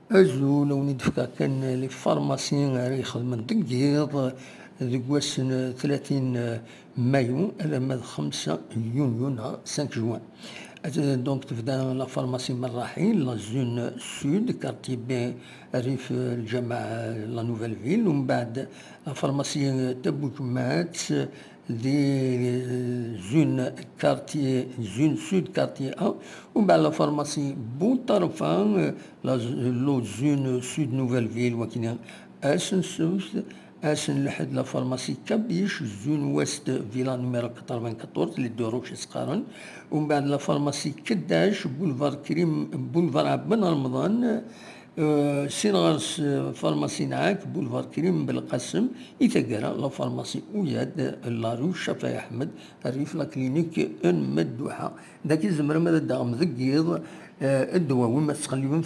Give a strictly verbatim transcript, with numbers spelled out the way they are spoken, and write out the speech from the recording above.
Azul, a wen-d-fkeɣ kan les pharmacies ara ixedmen deg yiḍ, deg wass n tlatin mayu alamma d xemsa yunyu neɣ cinq juin. Donc tebda la pharmacie Merraḥi, la zone sud, quartier B, rrif lǧameɛ, la Nouvelle Ville, umbeɛd la pharmacie Tabujemɛet, di zone quartier, zone sud quartier A, umbeɛd la pharmacie Buṭerfa, la, la zone sud Nouvelle Ville, wakini ass n ssebt, ass n lḥedd la pharmacie Kabiche, zone ouest villa numéro quatre-vingt-quatorze, les deux roches i s-qqaren, umbeɛd la pharmacie Keddac, boulevard Krim, boulevard Ɛebban Remḍan, euh, sin ɣer-s, euh, pharmacie Nɛak, boulevard Krim Belqasem, i taggara la pharmacie Uyad, la rue Cafay Ahmed, rrif la clinique n Madduḥa. Dagi tzemrem ad d-taɣem deg yiḍ, euh, ddwawi ma tettqellibem